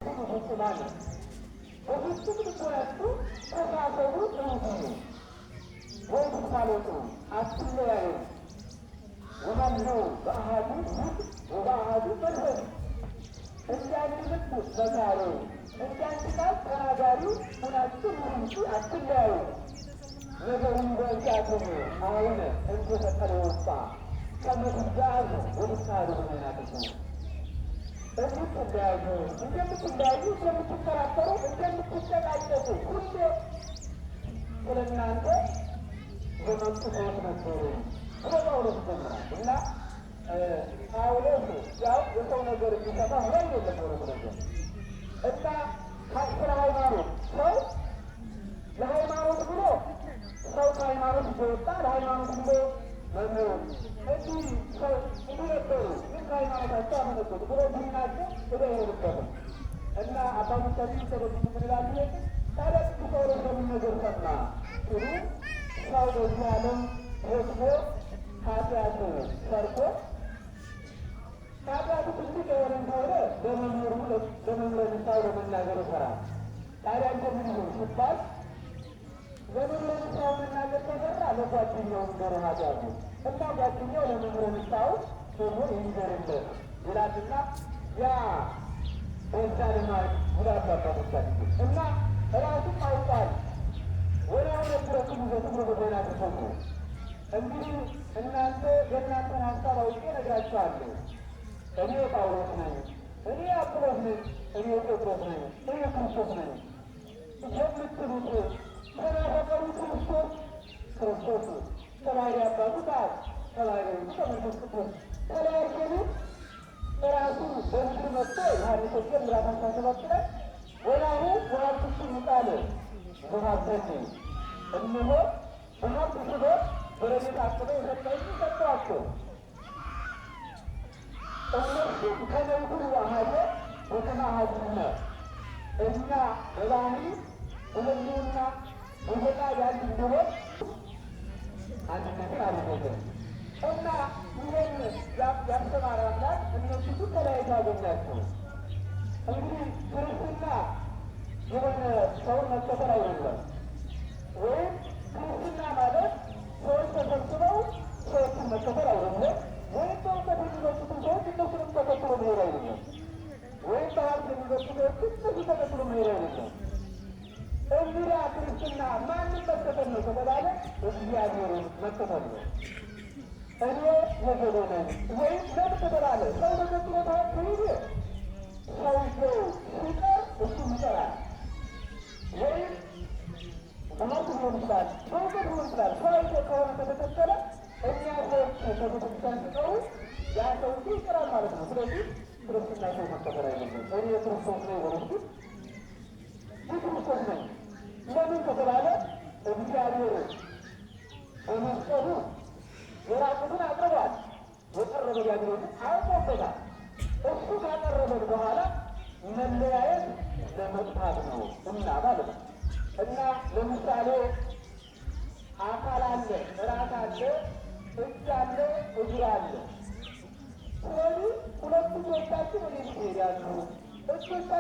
ፍጹማን በፍጹም ልቦናችሁ ተሳሰቡ፣ ጥሩ ወኢትሳለጡ፣ አትለያዩ። ወሀልዉ በአሐዱ ልብ ወበአሐዱ መንፈስ፣ እንደ አንድ ልብ መካሩ፣ እንደ አንድ ቃል ተናጋሪ ሁናችሁ ኑሩ እንጂ አትለያዩ። ነገሩን በእንቲአክሙ አሁን እንተ ሰቀለ ወጣ ከመ ትጓዙ ወትካዱ በመናፍቁ። እንድትለያዩ፣ እንደምትለያዩ፣ እንደምትከራከሩ፣ እንደምትጨቃጨቁ ሁሌ ስለ እናንተ የመጡ ሰዎች ነበሩ ብሎ ጳውሎስ ይጀምራል። እና ጳውሎስ ያው የሰው ነገር የሚሰማ ሆኖ አይደለም ጳውሎስ ነገር እና ስለ ሃይማኖት ሰው ለሃይማኖት ብሎ ሰው ከሃይማኖት እየወጣ ለሃይማኖት ብሎ መምህሩ እንዲህ ሰው እንዲህ ነበሩ፣ ግን ከሃይማኖታቸው አፈነገጡ ብሎ ቢናገር እዳ አይሆንበትም። እና አባቶቻችን ተበዚህ ምን ይላሉ? ታዲያ ቅዱስ ጳውሎስ በምን ነገር ሰማ ሲሉ፣ ሰው በዚህ ዓለም ወጥቶ ኃጢአት ሰርቶ ኃጢአቱ ትልቅ የሆነ እንደሆነ ለመምህሩ ለመምህረ ንስሐው ለመናገር ይፈራል። ታዲያ እንደምን ይሁን ሲባል፣ ለመምህረ ንስሐው መናገር ከፈራ ለጓደኛው ንገር ኃጢአቱ እና ጓደኛው ለመምህረ ንስሐው ደግሞ ይንገርለት ይላልና ያ በዛ ልማድ ይላሉ አባቶቻችን። እና ራሱም አውቋል። ወዲያው ነግረክሙ ዘትብሉ በበይናቲክሙ፣ እንግዲህ እናንተ የእናንተን ሀሳብ አውቄ እነግራችኋለሁ። እኔ ጳውሎስ ነኝ፣ እኔ አጵሎስ ነኝ፣ እኔ ጴጥሮስ ነኝ፣ እኔ ክርስቶስ ነኝ የምትሉት ተናፈቀሩ ክርስቶስ ክርስቶስ ከባሕርይ አባቱ ከአብ ከባሕርይ ልጁ ከመንፈስ ቅዱስ ተለያየን? ራሱ በምድር መጥቶ ዮሐንስ ወንጌል ምዕራፍ 17 ላይ ወናሁ ወሀብትኩሙ ቃል ዘሀበኒ፣ እነሆ በሀብት ስቦ በረድኤት አቅበ የሰጠኝ ሰጠኋቸው። እነርሱም ከመ ይኩኑ አሐደ በከመ አሐዱነ፣ እኛ በባህሪ በሕልውና በፈቃድ አንድ እንደሆን አንድነትን አደረገ። እና ይህን ያስተማረ አምላክ እነሱ ግን ተለያይተው አገኛቸው። እንግዲህ ክርስትና የሆነ ሰውን መከተል አይደለም። ወይም ክርስትና ማለት ሰዎች ተሰብስበው ሰዎችን መከተል አይደለም። ወይም በእውቀት የሚበልጡትን ሰዎች እነሱንም ተከትሎ መሄድ አይደለም። ወይም በሀብት የሚበልጡ ሰዎችን እነሱ ተከትሎ መሄድ አይደለም። እንግዲያ ክርስትና ማንም መከተል ነው ከተባለ እግዚአብሔርን መከተል ነው። እኔ የገሌ ነኝ ወይም ለምን ከተባለ ሰው ተከትሎ ከሄደ ሰውየው ሲቀር እሱም ይቀራል። ወይም በሀብት ሊሆን ይችላል፣ በእውቀት ሊሆን ይችላል። ሰው አይቶ ከሆነ ከተከተለ እኛ ሰዎች ከቤተክርስቲያን ሲቀሩ ያ ሰውዬ ይቀራል ማለት ነው። ስለዚህ ክርስትና ሰው መከተል አይደለም። እኔ የክርስቶስ ነኝ በሉ እስኪ። የክርስቶስ ነኝ ለምን ከተባለ እግዚአብሔር በመስቀሉ የራቁትን አቅርቧል። የቀረበ ዲያብሎስን አውቆበታል። እሱ ካቀረበን በኋላ መለያየት ለመጥፋት ነው እና ማለት ነው። እና ለምሳሌ አካል አለ፣ ራስ አለ፣ እጅ አለ፣ እግር አለ። ስለዚህ ሁለቱ እጆቻችን ወዴት ይሄዳሉ? እጆቻችን